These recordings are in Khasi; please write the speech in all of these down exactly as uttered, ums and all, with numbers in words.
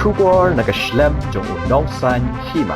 Khubor na ka shlem jong u nongsan hima.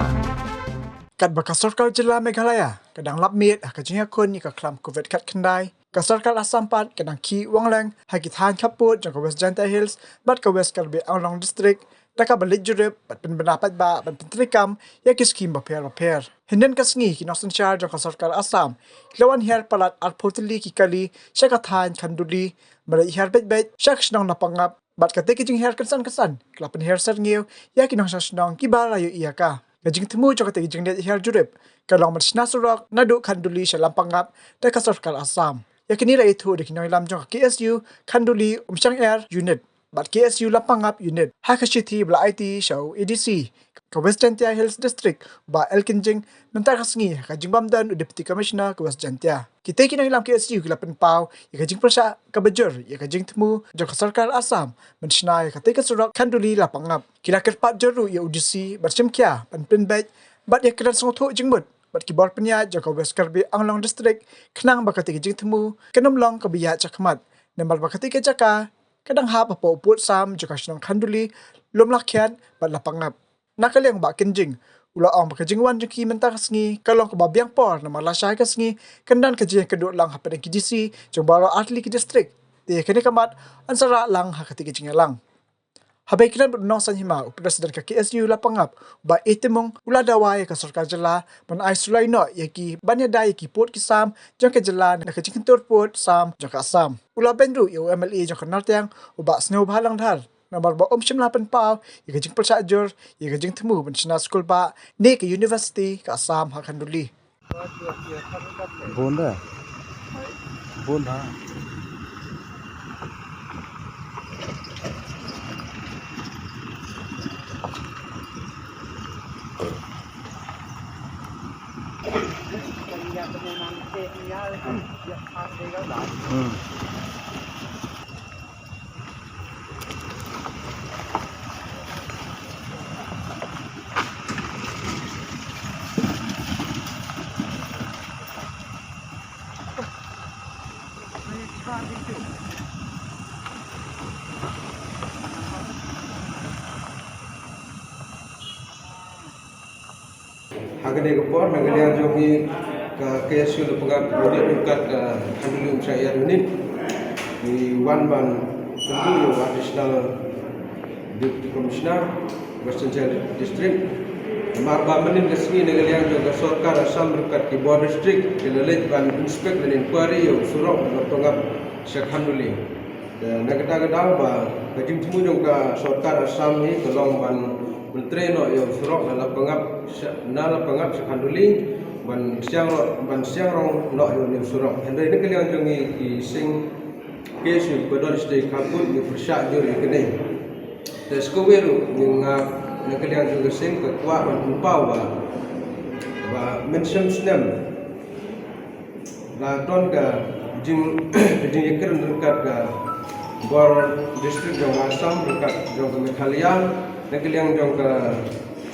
Katba ka sorkar jylla Meghalaya ka dang lap miet ha ka jingïakhun ïa ka khlam covid khatkhyndai, ka sorkar Assam pat ka dang khih wanleng ha ki thaiñ khappud jong ka West Jaintia Hills bad ka West Karbi Anglong District da kaba leit jurip bad pynbna paidbah ban pyntreikam ïa ki skhim bapher bapher. Hynnin ka sngi ki nongsynshar jong ka sorkar Assam ki la wan hiar palat arphew tylli ki kali sha ka thaiñ Khanduli, ba la hiar beit beit sha ka shnong Lapangap, bad katei ka jinghiar kynsan kynsan ka la pynhiar syrngiew ïa ki nongshong shnong kiba la ïohi ïa ka. Ka jingthmu jong katei ka jingleit hiar jurip ka long ban shna surok naduh Khanduli sha Lapangap da ka sorkar Assam. Ïa kane la ïathuh da ki nongïalam jong ka K S U Khanduli Umshang Air Unit bad K S U Lapangap Unit ha ka shithi ba la aiti sha u A D C ka West Jaintia Hills District, Bah L Kynjing, mynta ka sngi ha ka jingbym don u Deputy Commissioner ka West Jaintia. Kitei ki nongïalam K S U ki la pynpaw ïa ka jingpyrshah kaba jur ïa ka jingthmu jong ka sorkar Assam ban shna ïa katei ka surok Khanduli Lapangap. Ki la kyrpad jur ruh ïa u D C ban shim khia ban pynbeit bad ïakren sngewthuh jingmut bad ki bor pynïaid jong ka West Karbi Anglong District khnang ba katei ka jingthmu kan ym long kaba ïaid shakhmat, namar ba katei ka jaka ka dang hap hapoh u pud sam jong ka shnong Khanduli, Lumlakhiat bad Lapangap. Na ka liang Bah Kynjing u la ong ba ka jingwan jong ki mynta ka sngi ka long kaba biang por namar lashai ka sngi kan don ka jingïakynduh lang hapdeng ki D C jong baroh artylli ki district. Te ïa kane ka mat yn sa rah lang ha katei ka jingïalang. Haba ïakren bad u nongsan hima, u President ka K S U Lapangap, Bah A Tymung, u la dawa ïa ka sorkar jylla ban ai sulai noh ïa ki ban ïada ïa ki pud ki sam jong ka jylla na ka jingkyntur pud sam jong ka Assam. U la beiñ ruh ïa u M L A jong ka Nartiang, u Bah Sniawbhalang Dhar, namar ba um shym la pynpaw ïa ka jingpyrshah jur ïa ka jingthmu ban shna skul bah ne ka university ka Assam ha Khanduli. Bun da. Bun ha. Hmm. Ha kane ka por, na ka liang jong ngi ka K S U Lapangap Unit ryngkat ka Khanduli Umshang Air Unit, ngi wan ban kyntu ïa u Additional Deputy Commissioner, Western Jaintia District. Namar ba mynhynnin ka sngi na ka liang jong ka sorkar Assam ryngkat ki bor district ki la leit ban inspect lane inquiry ïa u surok na Lapangap sha Khanduli. Te na kata ka daw ba ka jingthmu jong ka sorkar Assam hi ka long ban pyntrei noh ïa u surok na Lapangap sha, na Lapangap sha Khanduli, ban siang ro-, ban siang rong noh ïa une u surok. Hynrei na ka liang jong ngi ki seng K S U ba don shatei khappud ngi pyrshah jur ïa kane. Te shuh kawei ruh ngi, nga na ka liang jong ka seng ka kwah ban pynpaw ba, ba mynshem snem la don ka jing, ka jingïakren ryngkat ka bor district jong ka Assam ryngkat jong ka Meghalaya. Na ka liang jong ka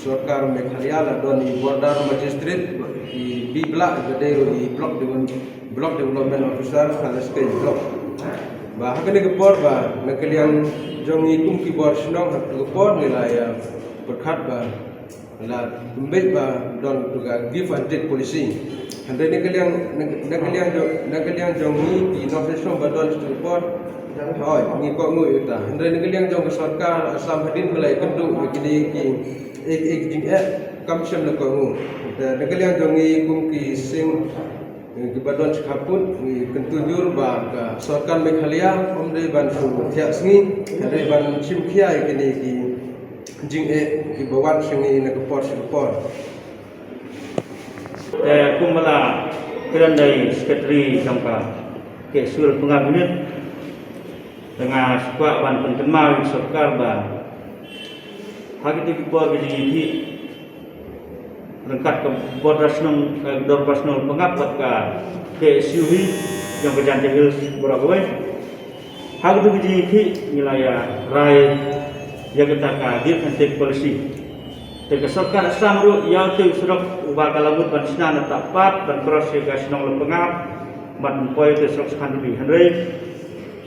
sorkar Meghalaya la don i border magistrate, i B Block, ka dei ruh i block develop-, block development officer ha la state block. Ba ha kane ka por ba na ka liang jong ngi kum ki bor shnong ha ka por ngi la ïa pyrkhat ba la pynbeit ba don tu ka give and take policy. Hynrei na ka liang, na, na ka liang jong, na ka liang jong ngi ki nongshong shnong ba don tu ka por, hoi, ngi kohnguh ïa uta. Hynrei na ka liang jong ka sorkar Assam hadien ba la ïakynduh ïa kine ki, eh, eh, jingeh kam shym la kohnguh. Te na ka liang jong ngi kum ki seng, eh, kiba don shi khappud, ngi kyntu jur ba ka sorkar Meghalaya ym dei ban shu thiah sngi, hynrei ban shim khia ïa kine ki jingeh kiba wan sha ngi na ka por sha ka por. Te kumba la kren da i Secretary jong ka K S U Lapangap Unit, te nga sngewkwah ban pynkynmaw ïa ka sorkar ba ha kito ki por ki jingïakhih ryngkat ka Border Shnong, eh, Dorbar Shnong Lapangap bad ka K S U hi jong ka Jaintia Hills baroh kawei. Ha kito ki jingïakhih ngi la ïa rai ïa kata ka give and take policy. Te ka sorkar Assam ruh ïa uto u surok uba ka la mut ban shna na Tadpat ban cross ïa ka shnong Lapangap bad ban poi ïa uto u surok sha Khanduli. Hynrei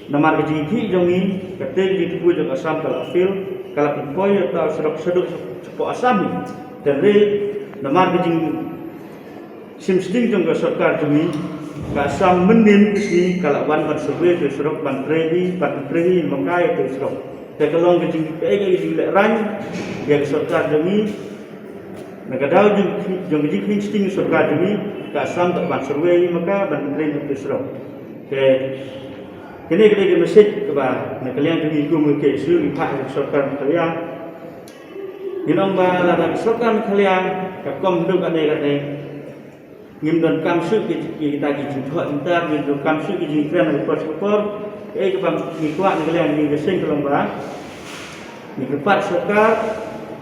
Namar ka jingïakhih jong ngi, kata ka jingthmu jong ka Assam ka la fail, ka la pynpoi ïa uta u surok shaduh shapoh Assam hi. Te hynrei namar ka jing shim sting jong ka sorkar jong ngi, ka Assam mynnin ka sngi ka la wan ban survey ïa uta u surok, ban trei hi, ban trei hi, ban kai ïa uta u surok. Te ka long ka jing, kaei ka jinglehrain ïa ka sorkar jong ngi. Na ka daw jong, jong ka jingkheiñ sting sorkar jong ngi, ka Assam ka ban survey hi, ban trei ïa uta u surok. Te kane ka dei ka message kaba na ka liang jong ngi kum ka KSU ngi phah ïa ka sorkar Meghalaya. Ngi ong ba lada ka sorkar Meghalaya ka kum haduh katne katne, ngim donkam shuh ki, ki, kita ki jingthoh jingtap, ngim donkam shuh ki jingkren ha ka por sha ka por. Kaei kaba ngi kwah na ka liang jong ngi ka seng ka long ba ngi kyrpad sorkar,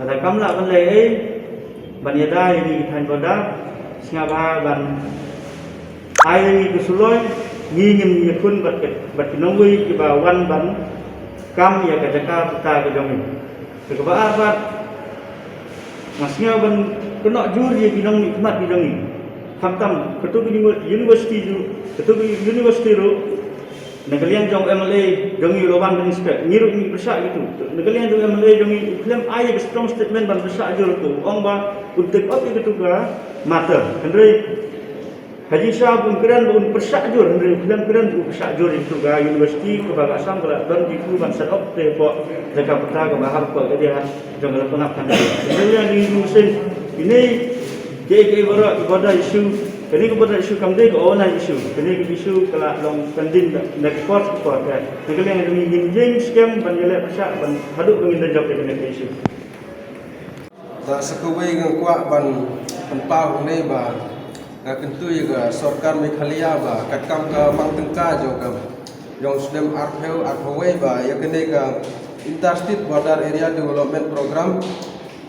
lada kam lah ban leh ei, ban ïada ïa ngi ki thaiñ border, sngap bha ban ai ïa ngi ka suloi, ngi ngin ïakhun bad ka, bad ki nongwei kiba wan ban kam ïa ka jaka pata ka jong ngi. Te kaba ar pat, nga sngew ban kynnoh jur ïa ki nongmihkhmat ki jong ngi. Khamtam kato ka uni-, university ruh, kato ka university ruh, na ka liang jong MLA jong ngi u la wan ban inspect, ngi ruh ngi pyrshah ïa kito. Na ka liang jong MLA jong ngi u khlem ai ïa ka strong statement ban pyrshah jur ïa kito, u ong ba un take up ïa kato ka matter. Hynrei ha jingshisha ba un kren ba un pyrshah jur, hynrei u khlem kren ba un pyrshah jur ïa kato ka university kaba ka Assam ka la don jingthmu ban set up te hapoh jaka pata kaba ha ka por ka dei ha jong ka la pynap kan. Hynrei ïa ngi ruh shen, ine, kaei kaei baroh ki border issue, kane ka border issue kam dei ka overnight issue. Kane ka issue ka la long pending na, na ka por sha ka por. Te na ka liang jong ngi ngin ïeng skhem ban ïaleh pyrshah ban haduh ba ngin da jop ïa kane ka issue. Te sa kawei nga kwah ban pynpaw hangne ba nga kyntu ïa ka sorkar Meghalaya ba katkam ka mang tyngka jong ka, jong u snem arphew arphew wei ba ïa kane ka Inter-State Border Area Development Program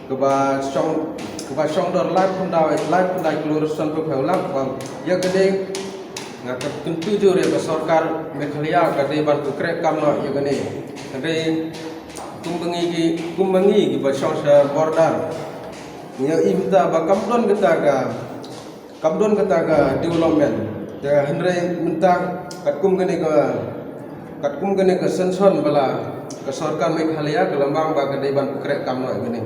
kaba shong, kaba shong dor laiphew khyndai, laiphew khyndai klur sanphew phew lak ba ïa kane nga kyntu jur ïa ka sorkar Meghalaya ka dei ban pynkhreh kam noh ïa kane. Ka dei kumba ngi ki, kumba ngi kiba shong sha border, ngi ïohi mynta ba kam don kata ka, kam don kata ka development. Te hynrei mynta katkum kane ka, katkum kane ka sanction ba la ka sorkar Meghalaya ka la mang ba ka dei ban pynkhreh kam noh ïa kane.